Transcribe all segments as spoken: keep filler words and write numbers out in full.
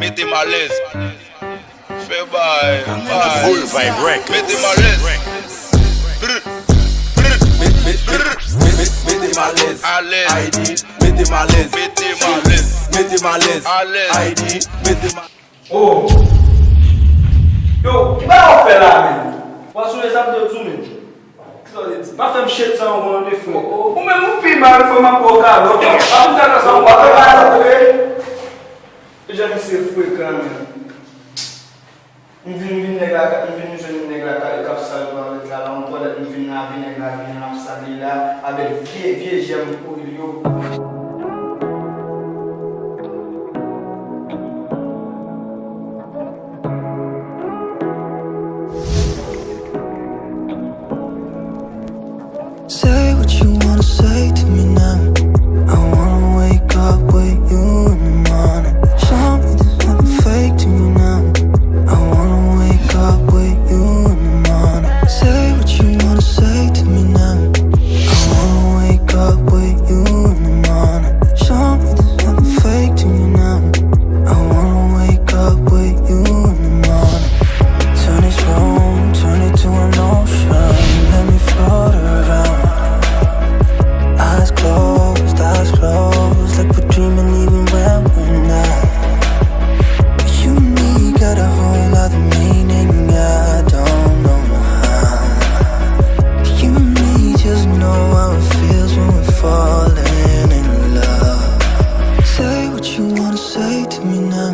Mete m alèz. Fè bay, bay. Full Vibe Records. Mete m alèz. Brr, brr, brr, brr. Mete m alèz. Alèz. Mete m alèz. Mete m alèz. Mete m alèz. Alèz. Mete m alèz. Oh! Yo, ki bagay w ap fè la menm? W ap sonnen sa m te di w menm? Kisa w te di? Pa fè m shit sa ankò non, frè. Ou menm ou pi mal, frè, m ap ba w kalòt. Pa pou tèt sa, w pa fè bagay sa, frè. Jan misye frekan menm. M vin, m vin nèg la, m vin jwenn nèg la k ap sal twalèt la, la yon twalèt, m vin lave, nèg la vin ap sal li la, avèk vye, vye jèm pouri l yo. Say what you wanna say to me now. I wanna wake up with you in the morning. Show me there's nothing fake to you now. I wanna wake up with you in the morning. Say what you wanna say to me now. I wanna wake up with you in the morning. Show me there's nothing fake to you now. I wanna wake up with you in the morning. Turn this room, turn it to an ocean. Let me float around. Eyes closed, eyes closed, like we're dreaming even when we're not. You and me got a whole other meaning, I don't know how. You and me just know how it feels when we're falling in love. Say what you wanna say to me now.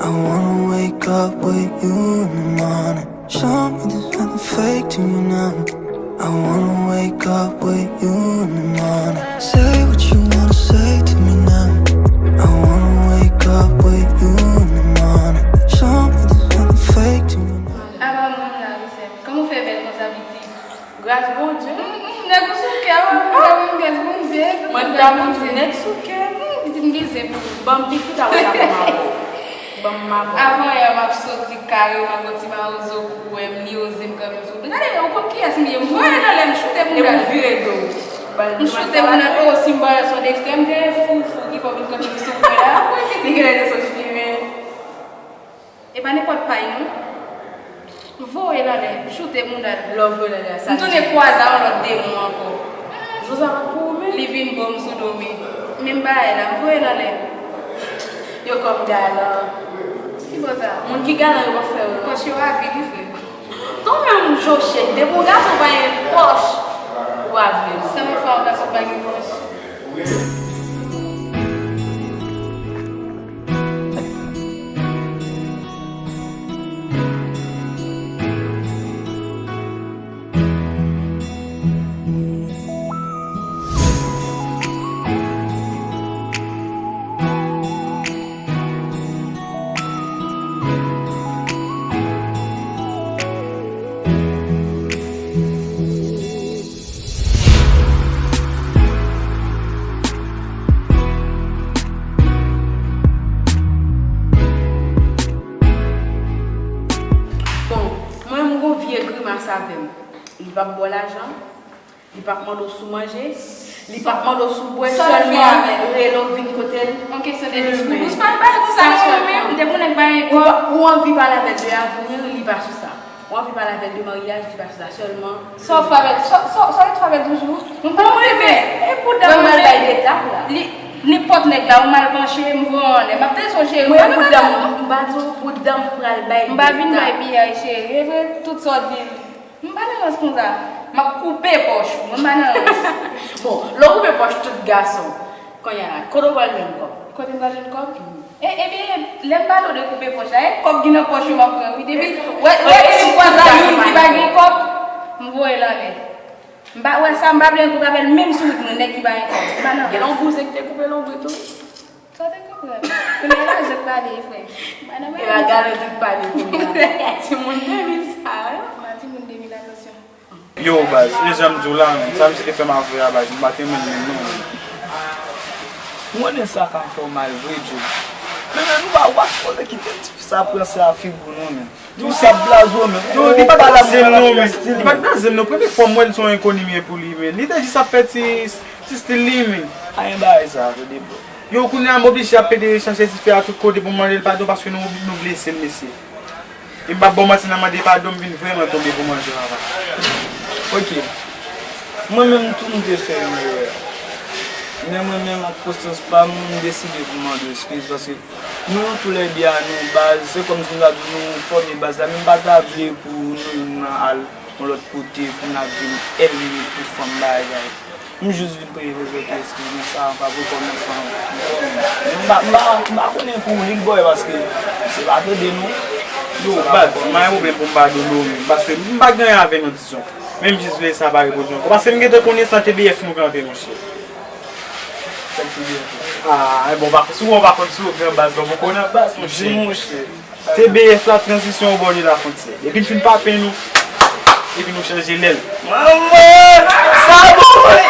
I wanna wake up with you in the morning. Show me there's nothing fake to you now. I wanna wake up with you in the morning. Say what you wanna say to me now. I wanna wake up with you in the morning. Show me there's nothing fake to you now. Apa moun la, mesye? Kòman w fè bèl konsa, pitit? Gras Bondye. Nèg ou sou kè, w ap di m gras Bondye. Mwen ta pou di nèg sou kè. Pitit, m gen zen pou ou. Ban m pitit, apre sa ban m avè w. Ban m avè w. Avan yè, m ap soti kare, m ap yon ti mawozo kou, wè m li oze m kanpe m sou. Gade, ou konn kiyès m ye, m voye l anlè, m choute moun nan. Epi w vire do. M choute moun nan, o, si m ba l son dextre, m te fou, fou ki fè w vin kanpe m sou mwen la. Li genlè te sot fimen. E pa nenpòt pay non. M voye l anlè, m choute mouda l. Lè w voye l anlè a, sa l di? M tounen kwaze a yon lòt demon ankò. Jou sa pa pou ou menm. Li vin bo m sou do m. Menm bagay la, m voye l anlè. Yo kòm galan. Ki bò sa? Moun ki galan yo p ap fè yo non. Pòch yo a vid wi frè. Ton menm Jochèk, depi yon gason pa gen pòch, ou pa vle non. San yon fwa yon gason pa gen pòch. Bon, mwen m gon vye grimas avè m. Li p ap ba w lajan, li p ap mande w si w manje, li p ap mande w si w bwè, sèlman rele w vin kote l. Yon kesyon de diskou. Ou pa pale konsa non, mwen menm, depi yon nèg pa gen kòb. Ou anvi pale avè l de avni, li pa sou sa. Ou anvi pale avè l de maryaj, li pa sou sa sèlman. Sa w fè avè l? Sa w fè avè l toujou? Mwen pa renmen. E pou dam nan bay detay la. Li, nenpòt nèg la, ou mal panche, m voye w anlè. M ap tande son cheri. Mwen, e pou dam, m pa di w pou dam pral bay detay. M pa vin bay piyay, cheri. E vre, tout sa w di. M pa nan rans konsa. M ap koupe pòch ou. Mwen pa nan rans. Bon, lè w koupe pòch tout gason, kounye a, kote w pral jwenn kòb? Kote m pral jwenn kòb? E, ebyen, lè m pale w de koupe pòch la, e kòb ki nan pòch yo m ap pran, wi. Depi, wè, wè, depi m kwaze ak moun ki pa gen kòb, m voye l anlè. M pa, wè sa, m pa vle renkontre avè l, menm sou wout mwen, nèg ki pa gen kòb. M pa nan rans. Gen yon bouzen ki te koupe lonbrit ou? Sa w te konprann? Kounye a la, je pale, frè. M pa nan rans. E la, galanti pale kounye a. Timoun de mil sa, wi. M a timoun de mil, atansyon. Yo, baz, men jan m di w la, menm, sa misye te fè m avè a, baz, m pa t renmen l menm, non, menm. M konnen sa ka fè w mal vre, Djo. Men, men, nou pa, w pa sipoze kite ti fi sa pran sa figi w, non, menm. Tou sa blaze w, menm. Yo, li pa t blaze m, non, menm. Li pa t blaze m, non. Premye fwa m wè l, se yon enkoni m ye pou li, menm. Li te jis ap fè ti, ti stil li, menm. Pa gen bagay sa, tande, bro. Yo, kounye a m oblije ap pede chache dife a tout kote pou m mande l padon paske nou, nou blese m, mesye. E m p ap ba w manti, nan mande padon, m vin vrèman tonbe pou manzè, papa. Ok. Mwen menm tou, m te fè yon erè. Men mwen menm, ak konsyans pa m, m deside pou m mande w eskiz, paske nou, toulède a, nou baz, se kòmsi m ta di w, nou fòme baz la, men m pa ta vle pou nou youn nan al yon lòt kote, pou n ap vin ènmi pou fanm bagay. M jis vin prezante eskiz mwen sa, m p ap rekòmanse ankò. M pa, m pa, m pa konnen pou Lil Boy, paske se pa tande nou. Yo, baz, m pa gen pwoblèm pou m padone w, menm, paske m pa gen anyen avè nou, dizon. Men m jis vle sa pa repwodui ankò. Paske m gentan konnen sa T B F nou kanpe, monchè. Sa T B F la. Ah, bon, pa, si w pa konn, si w gran baz, bon, ou konnen baz, monchè. Di, monchè. T B F la, tranzisyon o bò de la fwontyè. Epi n fin pa penn nou. Epi nou chanje lèl. Manman! Sa bon, wi!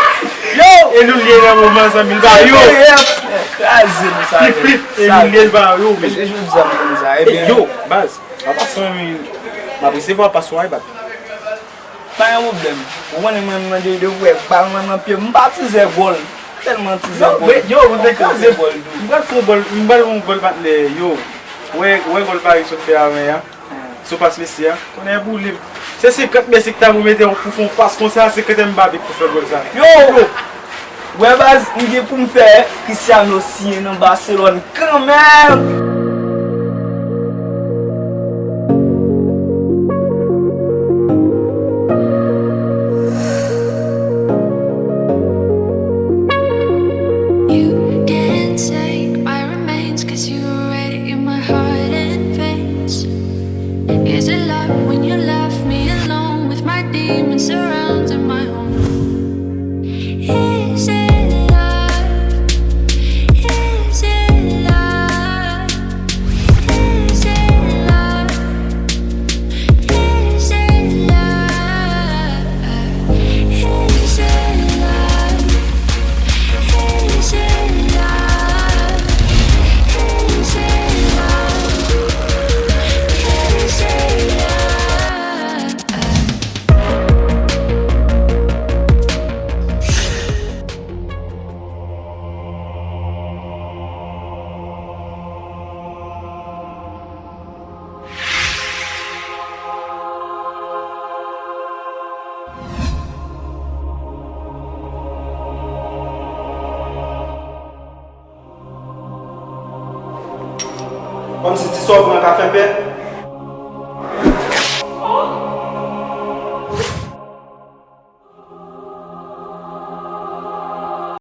Yo! E nou lye nan moman, zanmi l ba yo. T B F, kraze nou sa. Flip, flip. E nou lye l ba yo, wi. E jodi a m konn sa. Ebyen, yo, baz. Pa pase, m ap resevwa pas ou a, e bat. Pa gen pwoblèm. Ou konnen mwen, mwen de, de wè bal mwen nan pye m, m pa tizè gòl. Tèlman tizè gòl. Yo, mwen te kraze gòl tou. M pral fè yon gòl, m pral fè yon gòl patnè, yo. Wè, wè gòl Paris sot fè avè a. Sou pas Messi a. Konnen boule m. Se senkant Messi ki ta pou mete pou fè yon pas konsa, senkant Mbappé pou fè gòl sa. Yo! Wè baz, m gen pou m fè Cristiano siyen nan Barcelone kanmenm! You can't take my remains, 'cause you already in my heart and veins. Is it love when you left me alone with my demons surrounding my home? Is it love? Is it love? Is it love? Is it love? Is it love? Is it love? Is it love? Is it love? Kòmsi ti sa w pran ka fè pè.